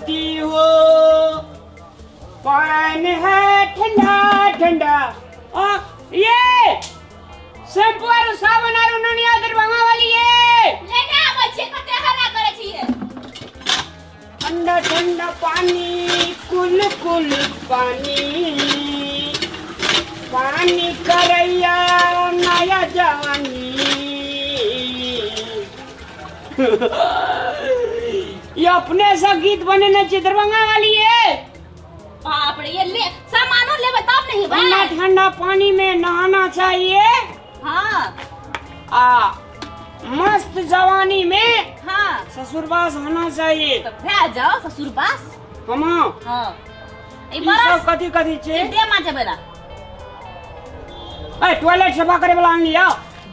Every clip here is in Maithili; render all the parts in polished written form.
सकती हो। पानी है ठंडा ठंडा। आ, ये शैम्पू आरो साबुन आरो ननिया दरभंगा वाली ये लेने आबै छियै, कते हल्ला करै छियै। ठंडा ठंडा पानी, कुल कुल पानी, पानी करैया नया जवानी। ये अपने से गीत बनेने छी दरभंगा वाली है। बाप रे, ये ले सामानो लेबै तब नहीं बा। ठंडा ठंडा पानी में नहाना चाहिए। हाँ। आ मस्त जवानी में हाँ ससुरबास होना चाहिए। तो भए जाओ ससुरबास। हम हाँ। ई ई बरस सब कथी कथी छै? दे माजे बेला। ए टॉयलेट सफा करे वाला आन लिया।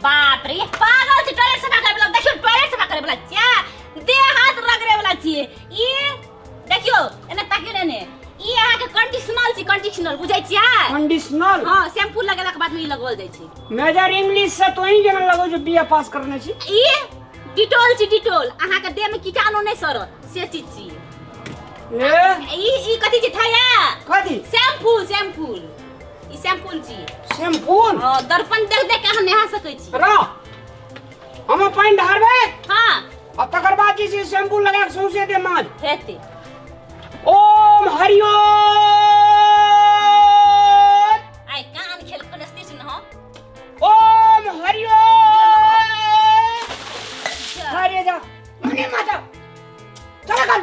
बाप रे, ये पागल छै, टॉयलेट सफा करे वाला। देखियो टॉयलेट सफा करे वाला छियै, देह हाथ रगड़े वाला छियै। ई देखियो एने ताकियो ने, ई अहाँ के कंडीशनल छी, कंडीशनल बुझै छियै? कंडीशनल। हां, शैम्पू लगेला के बाद में ई लगवल जाइ छै। मेजर इंग्लिश से तो ही जना लगो जो बीए पास करने छी। ई डिटोल छी, डिटोल, अहाँ के देह में कीटाणु नहीं सरत से चीज छी। ए ई कथी छी थाया? कथी? शैम्पू, शैम्पू, ई शैम्पू छी। शैम्पू? हां, दर्पण देख देख के अहाँ नहा सकै छी। र हम पानि ढारबै। हां। आ तकर बाद जे छै शैम्पू लगा के सौंसे दे माज हेतै। ओम हरिओम। आइ कान खेल कोने स्थिर न हो। ओम हरिओम। हरे जा मने माता चला कल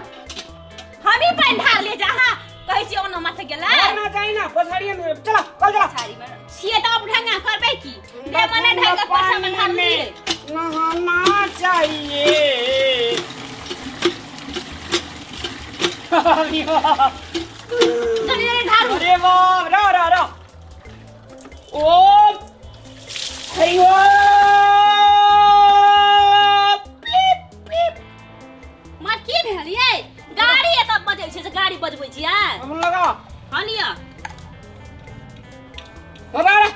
हम ही पानि ढार ले जा। हां, कहै छी ओना माथे गेलै। ना जाई ना पछाड़ी में चला कल चला। पछाड़ी में छियै तऽ अब ढंगा करबै की? दे मने ढंग के पैसा में ढार लिए। नहाना चाहिए। जल्दी जल्दी ढारू। अरे बाप रा रा रा। ओम हरिओम। प्लीप प्लीप। मार की भेल यै? गाड़ी एतऽ बजै छै से गाड़ी बजबै छियै। हम लगा। हँ लिअ। बाबा रे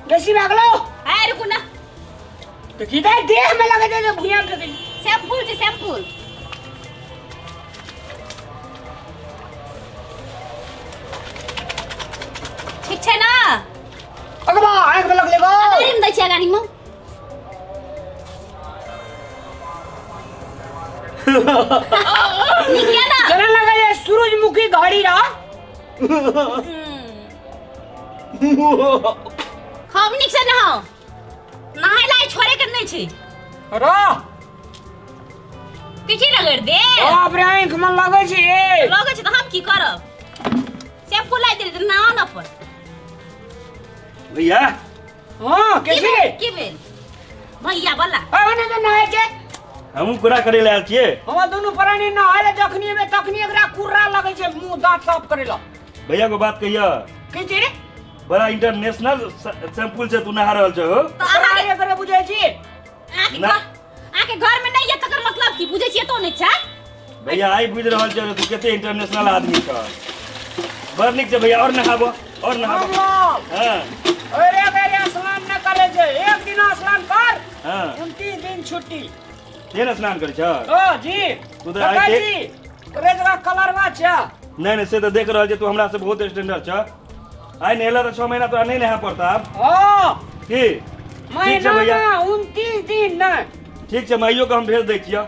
बेसी भागलो। आइ रुकू ना। तो की दे देह में लगे दे भुइयां में लगे। शैम्पू छै, शैम्पू। ठीक छै ना? अगबा आंख में लगले गो। गाड़ी में दै छियै, गाड़ी में। नीक ये ना? जना लगे ये सूरजमुखी घड़ी रा। खूब नीक से नहाओ। नहाय लाय छोड़े के नहीं छै। रा पीठी रगड़ दे। बाप रे आंख में लगे छै ए। लगे छै तऽ हम की करब? शैम्पू लाई दे तऽ नहाओ न पर। भैया। हां, की कैसे भेल? की भेल भैया वाला? आ ओने तो नहाय छै। हमहूँ कुरा करे ले आयल छियै। हम दुनू प्राणी नहाय ले जखनी एबै तखनी एकरा कुर्रा लगै छै मुंह दांत साफ करे ला। भैया को बात कहिया। की छै रे? बड़ा इंटरनेशनल शैम्पू से तू नहा रहल छहो। तऽ अहाँ के एकरे बुझै छी? अहाँ के घर में नहीं है तकर मतलब की बुझै छियै तो नहीं छै? भैया आई बुझ रहल छौ तू कते इंटरनेशनल आदमी छ। बड़ नीक छै भैया, और नहाबो, और नहाबो। हां। अरे अरे स्नान न करे छै, एक दिन स्नान कर। हां। 29 दिन छुट्टी। केना स्नान करै छ? ओ जी। तू तऽ आइ के जी, तोरे जगह कलरवा छै। नहीं नहीं से तऽ देख रहल छी तू हमरा से बहुत स्टैंडर्ड छ। आइ नहेला तऽ 6 महीना तोरा नहीं नहा पड़ता आब। हां। की? ठीक छै महीना भैया। ना, 29 दिन ना। ठीक छै, माइयो के हम भेज दै छियौ।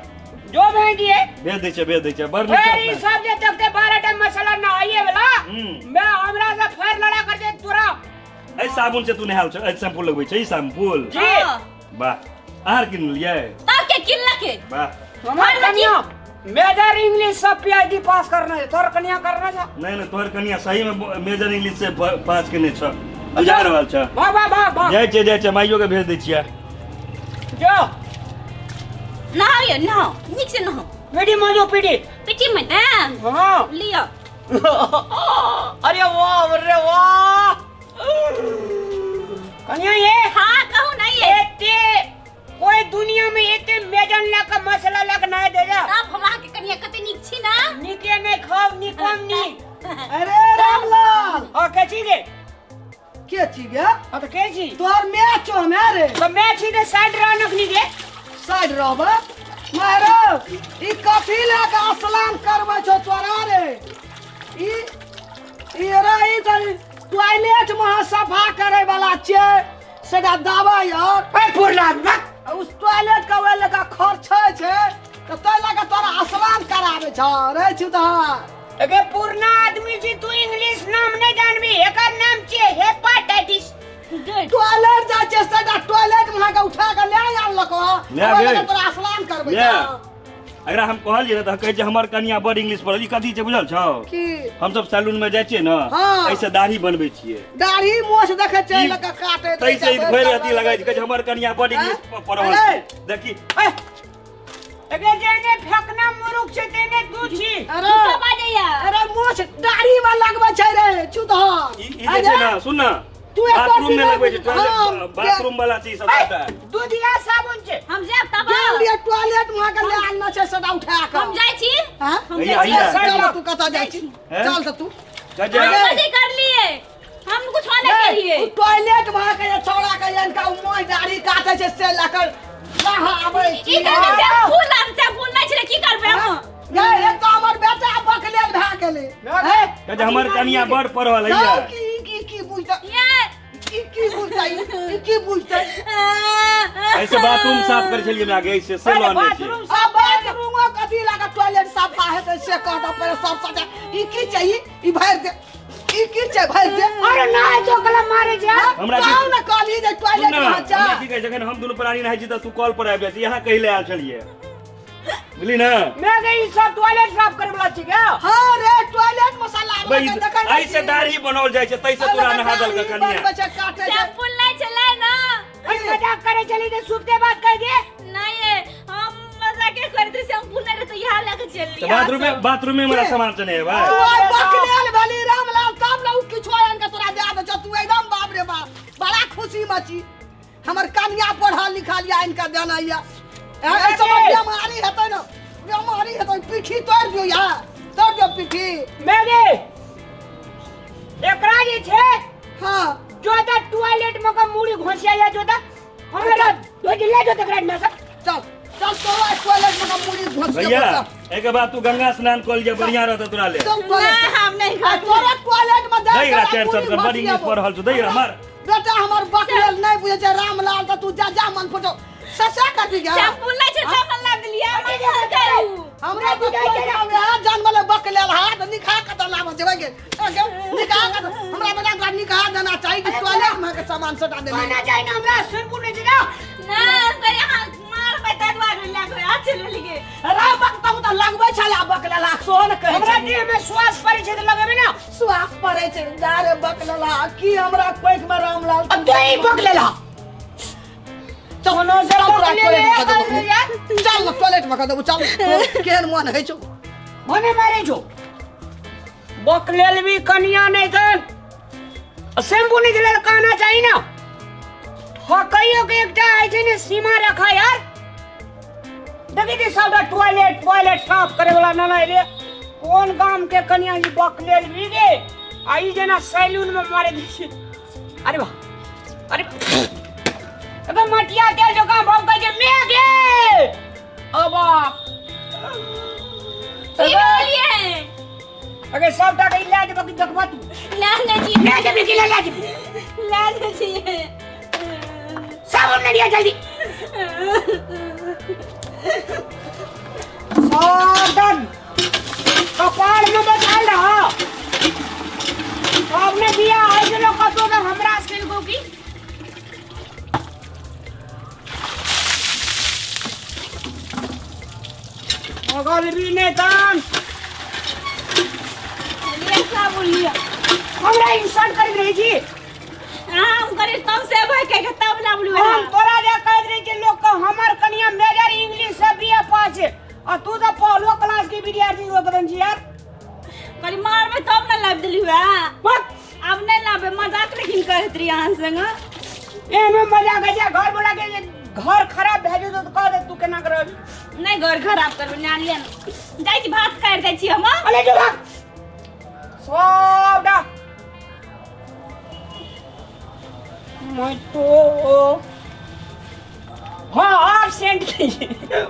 जो भेज दिए। भेज दै छियै, भेज दै छियै। बड़ नीक ए, ई छै। सब जे देखते 12 टा मसाला नहाइए वाला। मैं हमरा से फेर लड़ा कर दे तोरा। ए साबुन से तू नहाल छ, ए शैम्पू लगबै छै, ई शैम्पू। जी। हाँ। वाह, आर किनलियै? तब के किनलक? वाह। हमर कनिया मेजर इंग्लिश सब पीएचडी पास करना है, तोहर कनिया करना छै? नहीं नहीं, तोहर कनिया सही में मेजर इंग्लिश से पास केने छ। बुझा रहल छ। वाह वाह वाह वाह। जाइ छै, जाइ छै, माइयो के भेज दै छियै। जो। नहाओ यौ, नहाओ, नीक से नहाओ। पीढ़ी मजो पीढ़ी। पीढ़ी में दे। हाँ। लियो। अरे वाह रे वाह। कनिया ये? हाँ, कहू ना ये। एते कोई दुनिया में एते मेजन लग मसाला लग ना दे जा। तब हम अहाँ के कनिया कते नीक छी ना? नीके नहीं खाओ, निकम नीक। अरे रामलाल। हाँ, के छी गे? के छी गे? हाँ, तो के छी? तोहर मैच छौ हमे रे। तो मैच छी रे, साइड रह नखनी गे। साइड रहबा? मारो। ई कथी लए के स्नान करबै छौ तोरा रे? ई ई रे ई तऽ टॉयलेट में सफा करे वाला छियै सेटा दवाई और ए पुरना आदमी बक। उस टॉयलेट के ओहि लए के खर्च छै तऽ ताहि लए के तोरा स्नान कराबै छौ रे छुतहर। एगे पुरना आदमी छी तू, इंग्लिश नाम नहीं जानबी। एकर नाम छियै हेपाटाइटिस। टॉयलेट जाइ छै सेटा टॉयलेट में के उठा के ले आनलको, ले ओहि लए गे। के तोरा स्नान करबै ले। छौ। एकरा हम कहलियै ने तऽ कहै छै हमर कनिया बड़ इंग्लिश पढ़ल। ई कथी छै बुझल छौ? की? हमसब सैलून में जाइ छियै ने, हाँ। एहिसँ दाढ़ी बनबै छियै। दाढ़ी मोछ देखै छै ई- लऽ के काटे ताहिसँ ई भरि अथी लगै छै। कहै छै हमर कनिया बड़ इंग्लिश पढ़ल अरे। छै। देखी। ए, एगे जेने फेकना मुरुख छै तेने तू छी। अरे झूठो बाजैया। अरे मोछ दाढ़ी में लगबै छै रे छुतहर। ई ई जे छै ने, सुन ने, तू एक बाथरूम में दिन लगबै छै टॉयलेट, हाँ, बाथरूम वाला चीज सब सबटा। दूधिया साबुन छै। हम जायब तब। गेल लिए टॉयलेट में के ले आनना छै सदा उठा के। हम जाइ छी। हाँ? हम भैया, जाइ छी। भैया। चल तू कतऽ जाइ छी? हैं? चल तऽ तू। जा जा। हम कथी करलिए? हम कुछ नहीं केलिए। उ टॉयलेट में के जे छौड़ा के इनका उ मोछ दाढ़ी काटे छै से लऽ के नहाबै ई छी। कहै छै शैम्पू लाम, शैम्पू नहि छै, की करबै हम? गै, एक तऽ हमर बेटा बकलेल भए गेलै। हैं? कहै छै हमर कनिया बड़ पढ़ल जाउ हैया। की की की बुझतै? ये ई की बुझतै? ई की बुझतै? एहिसँ बाथरूम साफ करै छलियै हमरा गे, एहिसँ से लऽ आनै छियै। बाथरूम आ बाथरूम कथी लागे टॉयलेट सफा हेतै से कह दऽ पहिले सब सटा। ई की छै? ई ई भरि दे। ई की छै? भरि दे। अरे नहाय तो कलम मारे छै। हमरा की- कहू ने कहली जे सुन टॉयलेट ने, में जा। हमरा की कहै छै, जखन हम दुनू प्राणी नहाइ छी तऽ तू कल पर आबि जाइ छी। यहाँ कहि ले आयल छलियै, बुझली ने? मैं गई सब टॉयलेट साफ करे वाला छी क्या? हाँ रे, टॉयलेट मसाला बे, लगे देखै नहि एहिसँ छी। दाढ़ी बनाओल जाइ छै, ताहिसँ तोरा नहा देलकै कनिया। बनबै छै, काटै छै। शैम्पू नहि छलै ना। अरे मजाक करे चली ते सुनते बात कह दे। नहीं है, हम मजाके करते, शैम्पू नहीं रहे तो यहाँ लेके चल तऽ लिया। बाथरूमे बाथरूमे हमरा सामान चने हेबै। तू आइ बकलेल भेली रामलाल, तब ने उ किछो आनि के तोरा दए दै छौ। तू एकदम बाप रे बाप बड़ा खुशी में छी। हमर कनिया पढ़ल लिखल या इनका देना या एहि सबमे बेमारी हेतै ने, बेमारी हेतै। पीठी तोड़ि दियौ या तोड़ि दियौ पीठी। मैं गई एकरा जे छै हाँ जो त टॉयलेट में का मुड़ी घोसिया या जो त हमरा धोज ले जो तकरा न सब। चल चल तोरा टॉयलेट में का मुड़ी घोंस के भैया, चल। एहिके बाद तू गंगा स्नान कऽ लिअ, बढ़िया रहतौ तोरा ले। चल नहीं टॉयलेट हम नहीं आ करबै। तोरा टॉयलेट में दै एकरा दे चारि शब्द, बड़ इंग्लिश पढ़ल छौ, दै एकरा मार। बेटा हमर बकलेल नहीं बुझै छै रामलाल, तऽ तू जा जा मन फुटो ससा कर दी गया। शैम्पू नहि छै तब हम ला देलियै, हम की करू? हमरा तो जानवर बकलेल हाथ निखा के तऽ लाबऽ जेबै गे। ए गे, निखा के तऽ- हमरा बेटा के निखा देना चाही कि टॉयलेट में के सामान सटा देली। कहना चाहिए ना हमरा शैम्पू नहीं छै ना। ना तो यहाँ मारबै ताहि दुआरे लए के आ चलि गेलियै। रे बकतौ तऽ लगबै छलै बकलेल सोहो ने कहै हमरा छै। देह में श्वास पड़ै छै तऽ लगेबै ना। श्वास पड़ै छै जा रे बकलेल, की हमरा कोखि में रामलाल। अब तो ई बकलेल चल कोनो से चल तोरा बकलेल टॉयलेट में है, कऽ देबौ। चल ने टॉयलेट में कऽ देबौ, चल केहन मन होइ छौ। मने मारे छौ बकलेल भी कनिया नहीं तन शैम्पू नहीं दिले कहना चाहिए ना। हाँ कहियो के एकटा है छै ने सीमा रखा यार। देखी छी सबटा टॉयलेट टॉयलेट साफ करे वाला ना ना रे। कोन गाम के कनिया जी बकलेल भी गे आ ई जेना सैलून में मारे दै छै। अरे वाह, अरे अबे मटिया तेल जकाँ भभकै छै मे गे। अब की बोलिए? अगे सबटा के लए जेबऽ कि देखबऽ तू? ला ले जी। लए जेबी कि लए जेबी? ला ले जी। साबुन नहीं लिया जल्दी। सावधान कपार में बैठाल रहा। आपने दिया है जो लोग कतो का हमरा स्किल को की अगर भी नहीं तान लिया साबुन लिया। हमरा इंसल्ट कर रही छी। हाँ हम करे तब से भाई कह के तब लाबलू। हम तोरा जे कह रही छी लोग के हमर कनिया मेजर इंग्लिश से बीए पास है आ तू तो पहलो क्लास के विद्यार्थी हो गन छी यार। करी मारबे तब ना लाब देली हुआ। बक अब नहीं लाबे, मजाक लेकिन करत रही अहाँ संग। एमे मजाक है जे घर बोला के घर खराब भए जेतौ तऽ कह दे तू केना करबी। नहीं घर खराब करबे ना लिया जाय छी भात काटि दै छी हम। अरे जो भाग सबटा मैं तो हाँ आप सेंट कीजिए।